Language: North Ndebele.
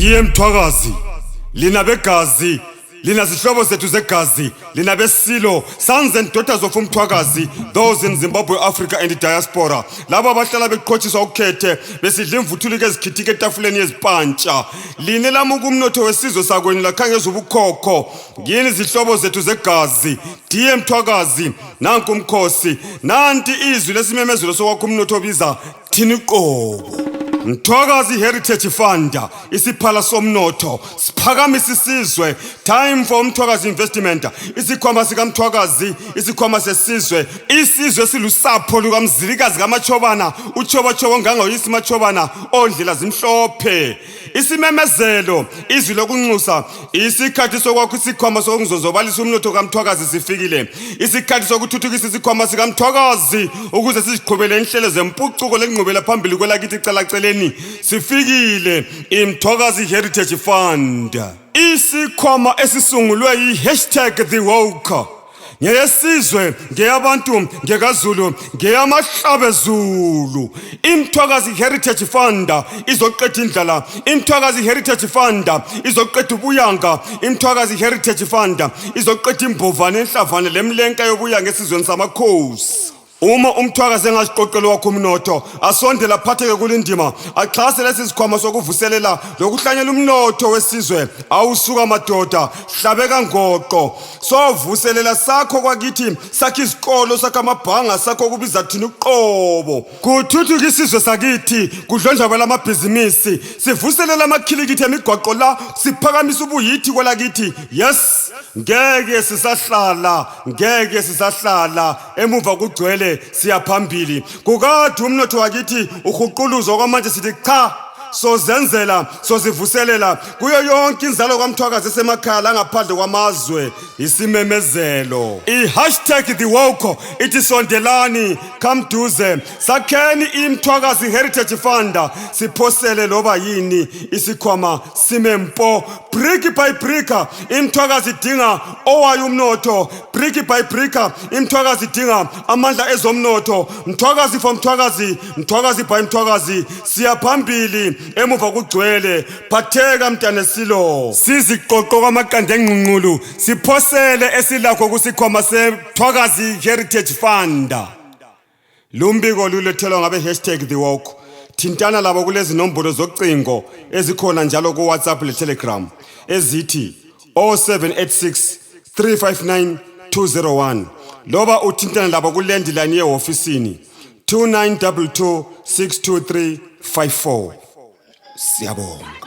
Ndiye Mthwakazi, lina begazi, lina zihlobo zethu zegazi, lina besilo, sons and daughters of Mthwakazi, those in Zimbabwe, Africa and the diaspora. Laba abahlala beqhotshiswa ukhethe, besidla imvuthuluko ezikhithika etafuleni yezipantsha. Line lamuka umnotho wesizwe sakweni lakhangeza ubukhokho. Yini zihlobo zethu zegazi, ndiye Mthwakazi, nanku umkhosi, nanti izwi lesimemezelo sokwakha umnotho obiza thina iqobo. Mthwakazi Heritage Fund, isiphala somnotho, siphakamisa isizwe, time for Mthwakazi investment, isikhwama sika Mthwakazi, isikhwama sesizwe, isizwe silusapho lukaMzilikazi kaMachobana, uChobachobo ngangoyisi Machobana, ondlela zimhlophe. Isimemezelo, izwi lokunxusa, isikhathi sokwakha isikhwama sokunzozobalisa umnotho kaMthwakazi sifikile. Isikhathi sokuthuthukisa isikhwama sika Mthwakazi ukuze siziqhubele inhlelo zempucuko lenqubela phambili kwelakithi celaceleni. Sifikile iMthwakazi Heritage Fund. Isikhwama esisungulwe #TheWoke. Ngeyesizwe, ngeyabantu, ngekaZulu, ngeyamahlabezulu. iMthwakazi Heritage Fund izoqeda indlala. iMthwakazi Heritage Fund izoqeda ubuyanga. iMthwakazi Heritage Fund izoqeda imbovane enhlavane lemlenka yobuyanga esizweni samakhosi. Uma uMthwakazi engasiqoqelo wakho umnotho, asondela aphatheke kulindima, axhase lesi sikhwama sokuvuselela lokuhlanyela umnotho wesizwe. Awusuka madoda, hlabeka ngoqo. Sovuselela sakho kwakithi, sakhe izikolo, sakhe amabhanga, sakho kubiza thina uqobo. Kuthuthukisa isizwe sakithi, kudlonjabela amabhizinisi, sivuselela amakhilikiti emigwaqo la, siphakamisa ubuyithi kwelakithi. Yes, ngeke sisahlala emuva kugcwele, siyaphambili. Kukade umnotho wakithi uhuquluzo kwamanje sithi cha, sozenzela, sozivuselela kuyo yonke inzalo kaMthwakazi esemakhaya la ngaphandle kwamazwe. Isimemezelo, #TheWoke, ithi sondelani, kamduze, sakheni iMthwakazi Heritage Fund, siphosele loba yini isikhwama simempo. Brick by brick, iMthwakazi idinga owayo umnotho. Brick by brick, iMthwakazi idinga amandla ezomnotho. Mthwakazi for Mthwakazi, Mthwakazi by Mthwakazi, siyaphambili emuva kugcwele. Phatheka mntana silo, siziqoqo kwamaqanda engqungqulu, siphosele esilakho kusikhwama seMthwakazi Heritage Fund. Lumbiko lulethelwa ngabe #TheWoke. Thintana labo kulezi nombolo zocingo ezikhona njalo ku WhatsApp le Telegram ezithi 0786 359 201, loba uthintana labo ku landline yeofisini 2922 623 54. Siyabonga.